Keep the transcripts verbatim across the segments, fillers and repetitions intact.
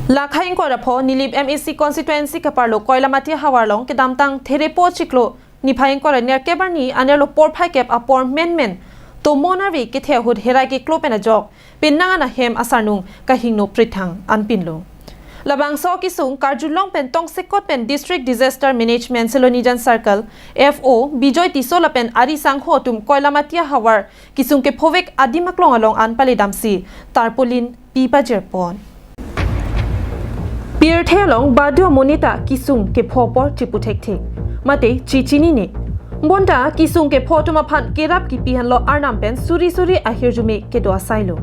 Lakhai ingkoi ra pho Nilip M A C constituency kaparlo Koilamati havar along kedamtang Therepo chiklo niphai ingkoi ra nerkep arni anerlo porphai kep apor menmen tomon arve kethe ahut herai keklo pen ajok penang an ahem asarnung kahingno prithang anpinlo. Labangso akesung karjulong pen tongsekot pen District Disaster Management Silonijan Circle F O Bijoy Tisso lapen ari sangho atum Koilamati havar kesung kephovek adim aklong along an paledamsi tarpaulin pi pajirpon. Pirthe along badu amonit ta kesung kepho apor chipu thekthe mate chichinine. Bonta kesung kepho atum aphan kerap kipi henlo arnam pen suri suri ahirjume kedo asailo.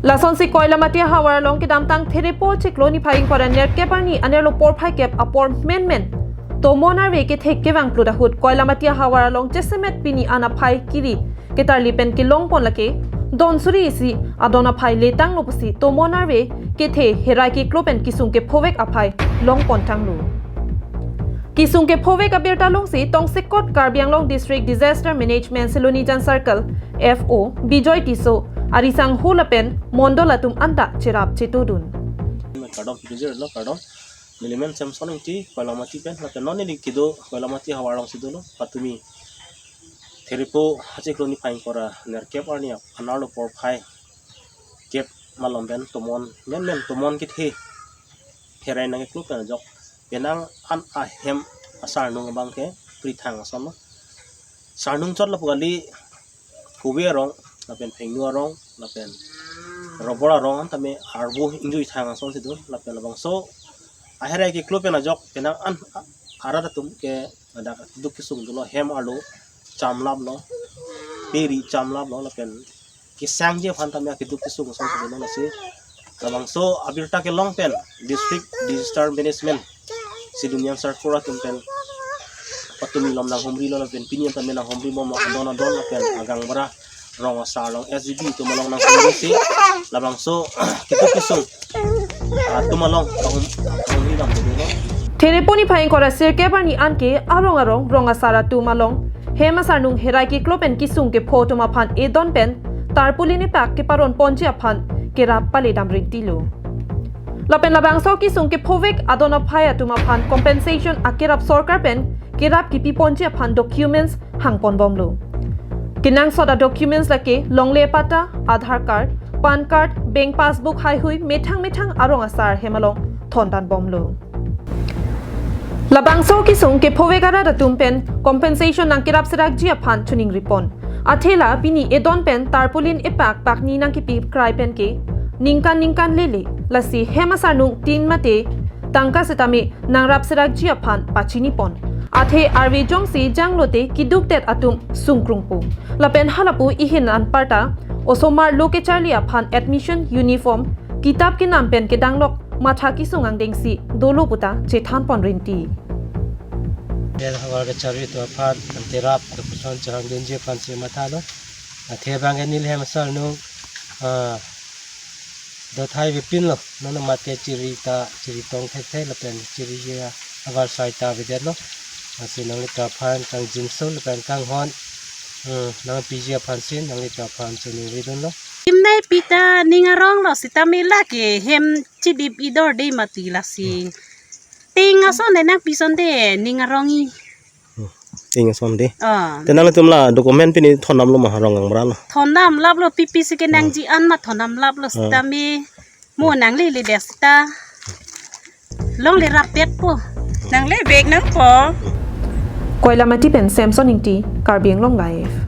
Lasonsi Koilamati havar along kedamtang Therepo chiklo niphai ingkoi ra nerkep arni anerlo porphai kep apor menmen tomon arve kethe kevang plut ahut Koilamati havar along chesemet pini an aphai kiri ketarli pen kelongpon lake don suri isi adon aphai letanglo pusi tomon arve kethe herai keklo pen kesung kephovek aphai longpon tanglo. Kesung kephovek abirta longsi tongsekot Karbi Anglong District Disaster Management Silonijan Circle F O Bijoy Tisso ari sangho lapen mondol atum anta cherap chetudun. Kardom, bijir lo kardom. Nelimen Samson Ingti, Koilamati pen, lapen non neli kedo Koilamati havar alongsi dolo, patumi Therepo hachiklo niphai ingkoi ra nerkep arni anerlo porphai kep malom pen tomon, menmen tomon kethe herai nangkeklo pen ajok penang an ahem asarnung abang ke prithang ason lo. Sarnung chot lapu kali Kuwe arong, lapen Phengnu arong, lapen Robor arong an tame arvo ingjui thang asonsi do, lapen labangso aherai keklo pen ajok penang an a-, arat atum ke ladak duk kesung dolo, hem arlo chamlaplo, peri chamlaplo, lapen kesangji aphan tame keduk kesung asonsi dolo, lasi labangso abirta kelong pen District Disaster Management Silonijan Circle atum pen patumi malom nanghumrilo lapen pini an tame nanghumri bom adon adon lapen agangbra rong asar along S G B atum along nanghumrisi labangso keduk kesung atum along nanghum, nanghumri dam dolo. Therepo niphai ingkoi ra sirkep arni anke arong arong rong asar atum along hem asarnung herai keklo pen kesung kepho atum aphan edon pen tarpaulin epak keparon ponji aphan kerap paledam rintilo. Lapen labangso kesung kephovek adon aphai atum aphan compensation akerap sorkar pen kerap kipi ponji aphan documents hangpon bomlo. Kenangsot a-documents lake longle patta, Aadhaar card, PAN card, bank passbook haihui methang methang arong asar hem along thondan bomlo. Labangso kesung kephovek arat atum pen compensation nangkerap serakji aphan chuning ripon. Athe la pini edon pen tarpaulin epak pakni nangkipi krai pen ke ningkan ningkan lele, lasi hem asarnung tin mate tangka setame nangrap serakji aphan pachinipon. Athe arve jongsi janglote kedukdet atum sungkrungpo. Lapen halapu ihin anparta osomar lo kecharli aphan admission, uniform, kitap kenam pen kedanglok matha kesung angdengsi dolo puta chethanpon rinti. Havar kecharli atum aphan, ante rap, lapuson chehangdunji aphansi mathalo. Athe abang ke neli hem asarnung, ah, dothai vepinlo, non mate chiri ta, chiri tong thekthe, lapen chiriji ahavar sai ta avedetlo. Lasi nanglitum aphan kangjinso lapen kanghon, hmm, nangpiji aphansi nanglitum aphan chuning ridunlo. Hemnei pita ning aronglo sitame lake hem chidip idor de mati lasi. Ting ason de nangpison de ning arong-i. Hmm, ting ason de. Ah. Te nanglitum la document pini thondamlo ma rong angbra lo? Thondamlaplo, pipi si ke nangji an ma thondamlaplo, ah, sitame mo nanglele de sita. Longle rapetpo. Nangle bag nangpo. Koilamati pen Samson Ingti, Karbi Anglong Live.